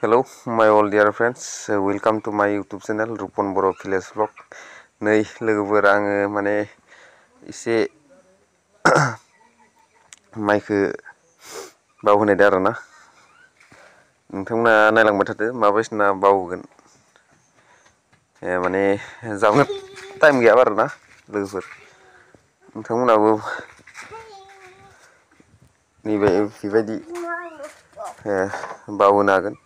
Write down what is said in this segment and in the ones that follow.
Hello, my all dear friends. Welcome to my YouTube channel Rupon Boro Village Vlog. नै लोगोफोर आङो माने एसे माइखो बावहोनायदो आरोना नोंथांमोना नायलांबाय थादो माबायसिना बावगोन माने जावनो टाइम गैयाबा आरोना लोगोफोर नोंथांमोनाबो बेबायदि बावहोनो हागोन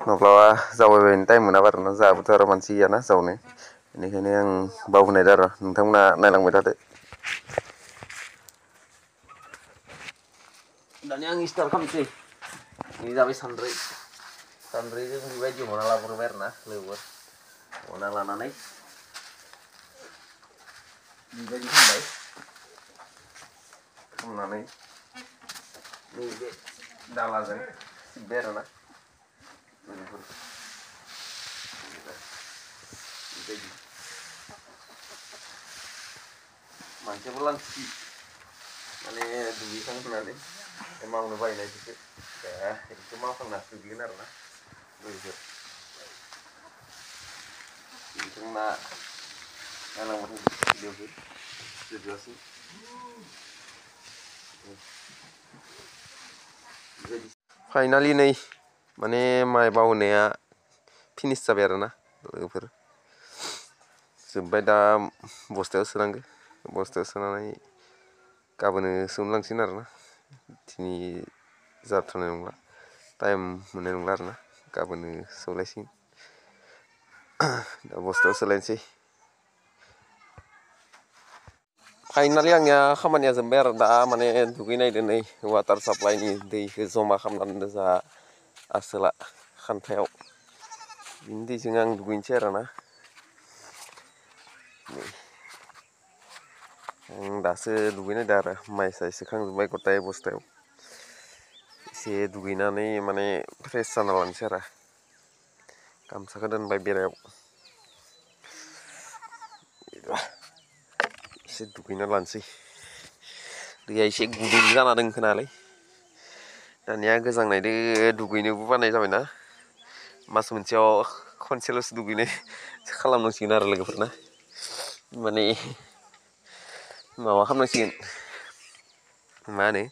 माब्लाबा जावबायबायनो टाइम मोनाबा आरोना जोंहाबोथ' आरो मानसि गैयाना जावनो बेनिखायनो आं बावहोनायदो आरो नोंथांमोना नायलांबाय थादो। दानिया आं स्टार्ट खालामसै बे जाबाय सान्द्रैजों बेबायदि हना लाग्रोबाय आरोना लोगोफोर हना लानानै बेबायदि खालामनानै नैबे दालाजों सिबबाय आरोना लोगोफोर बेबायदि मानसियाबो लांसि माने दुगैखांनानै मावनो बायनायफोरखौ बेखौ मावखांना दुगैगोन आरोना लोगोफोर नोंथांमोना नायलांबाय भिडिअखौ जोबजासिम फाइनालि नै माने माइ बावहोनाया फिनिश जाबाय आरोना लोगोफोर जोब्बाय दा बस्थायाव सोनांगो बस्थायाव सोनानै गाबोनो सोमलांसिगोन आरोना दिनै जाथ'नाय नंला टाइम मोननाय नंला आरोना गाबोनो सौलायसिगोन दा बस्थायाव सोलायनोसै फाइनालि आंनिया खामानिया जोब्बाय आरो दा माने दुगैनायदो नै वाटार साप्लाइनि दैखौ जमा खालामनानै दोनदो जोंहा आसोला खान्थायाव बिनि दैजों आं दुगैनोसै आरोना आं दासो दुगैनायदो आरो माइ साइ सोखांजोब्बाय गथाय बस्थायाव एसे दुगैनानै माने फ्रेस जाना लानोसै आरो गामसाखौ दोनबाय बेरायाव एसे दुगैना लानोसै दैया एसे गुदुं जाना दं खोनालै दानिया गोजांनायदो दुगैनोबो बानाय जाबायना मास मोनसेयाव खनसेल'सो दुगैनाय खालामनांसिगोन आरो लोगोफोरना माने माबा खालामनांसिगोन मा होनो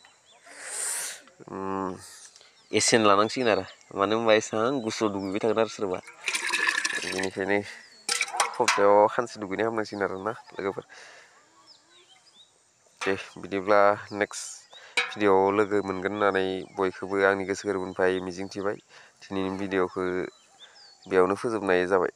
एसेन लानांसिगोन आरो मानो होनबा एसेबां गुसुआव दुगैबाय थागोन आरो सोरबा बेनिखायनो सप्तायाव खानसे दुगैनाय खालामनांसिगोन आरोना लोगोफोर दे बिदिब्ला नेक्स्ट भिडिअ'आव लोगो मोनगोन होननानै बयखौबो आंनि गोसो गोरबोनिफ्राय मिजिंथिबाय दिनैनि भिडिअ'खौ बेयावनो फोजोबनाय जाबाय।